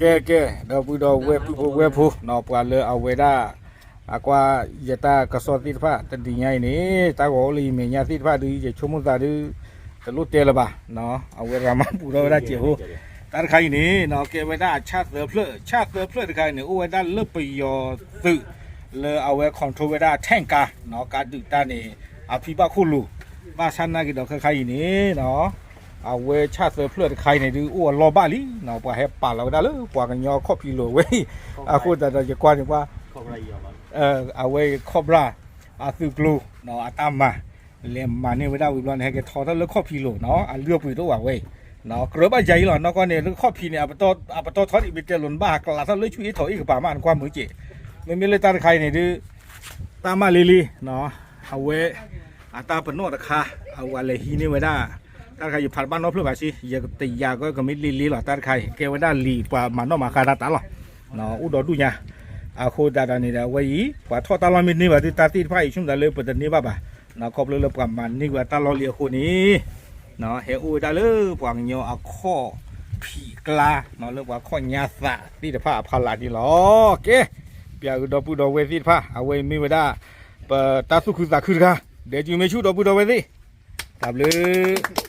ကဲကဲ ဒီပုၢ်ဒီဝဲၢ်ပုၢ်ဖိဝဲၢ်ဖိနီၤ ပှၤလၢအဝဲဒၣ် အကွၢ်ယတၢ်ကစီၣ်သ့ၣ်တဖၣ် တနံၤညါအံၤန့ၣ် တၢ်ဂီၤအိၣ်လၢယမဲာ်ညါသ့ၣ်တဖၣ်ဒုး ယဆိကမိၣ်သးဒုး တလိၣ်တဲလၢၤဘၣ်, အဝဲရၤမၤပူၤထီၣ်ဝဲဒၣ်စဲးဖိ, တၢ်တခါအံၤန့ၣ် ကဲဝဲဒၣ်အဆၣ်သၢဖျၢၣ်, ဆၣ်သၢဖျၢၣ်တခါအံၤန့ၣ် အိၣ်ဝဲဒၣ်လၢပယီၤသုး လၢအဝဲ control ဝဲဒၣ် tank ကါ, ကါဒုးတၢ်န့ၣ် အဖံဘၣ်ခိၣ်လိၤ, ဘၣ်ဆၣ်နာ်က့ၤဒီးခဲခါအံၤန့ၣ် အဝဲဆၣ်သၢဖျၢၣ်တခါအံၤန့ၣ်ဒုး အိၣ်အလီၢ်ဘၣ်လံ, ပှၤဟဲပာ်လီၤဝဲဒၣ်လၢပှၤကညီခီၣ်ဖံးလိၤဝဲအံၤ, အဃိသတးဒီးယကွၢ်န့ၣ်ပှၤ အဝဲ Cobra အသုးကျိၤ အတၢ်မၤ လဲၤမၤန့ၢ်ဝဲဒၣ်ဝံၤဘျီန့ၣ် ဟဲက့ၤထီထီၣ်လၢခီၣ်ဖံးလိၤနီၤ, အလုၢ်အပှ့ၤတအိၣ်ဘၣ်ဝဲအံၤ, ကြၢးဘၣ်ယၤအံၤလီၤ, နီၢ်ကီၢ်န့ၣ် လၢခီၣ်ဖံးန့ၣ် အပတီၢ်ထီဒ်အံၤ မ့ၢ်တဲလိၤနဘၣ်ဟးကျးထီၣ်လၢဆူၣ်အ့ၣ်ထီၣ်အ့ၣ်ကပၤမး နကွၢ်မုာ်က့ၤ, မ့မ့ၢ်လၢတၢ်တခါအံၤန့ၣ်ဒုး တၢ်မၤလ့လ့ အဝဲ အတၢ်ပနီၣ်တခါ အဝဲလဲၤဟံးန့ၢ်ဝဲဒၣ်, တၢ်တခါယဖးတဘၣ်နီတဖျၢၣ်ဘၣ်စ့ၢ်, ယတယာ်ကီကမ့ၢ်လ့လ့လီၤ, တၢ်တခါအံၤကဲဝဲဒၣ်လံာ်ပှၤမၤနီၣ်မၤဃါတၢ်တၢ်လီၤ, အိၣ်ဒီဒူၣ်ညါ, အဃိသတးဒီးန့ၣ်ဒီး အဝဲအံၤ ပှၤထီၣ်တၢ်လီၢ်မ့ၢ်န့ၢ်ဘၣ်သု တၢ်သ့ၣ်တဖၣ်အံၤ ဆိကမိၣ်သးလၢပတန့ၢ်ဘၣ်ဘၣ်, ခီဖျိလၢပှၤမၤန့ၢ်ဝဲတၢ်လီၢ်လံအဃိန့ၣ် ဟဲအိၣ်ဝဲဒၣ်လၢပှၤကညီအခီၣ်ဖံးကျါ, လၢပှၤခီၣ်ညါသးသ့ၣ်တဖၣ်အဖီလာ်န့ၣ်လီၤ. ကဲ, ပျးကဒီပုၢ်ဒီဝဲၢ်သ့ၣ်တဖၣ် အဝဲအံၤမ့ၢ်ဝဲဒၣ် ပတၢ်သူၣ်ခုသးခုတခါ, ဒီးကမ့ၢ်ဆူၣ်ဒီပုၢ်ဒီဝဲၢ်သ့ၣ်, တၢ်ဘျုး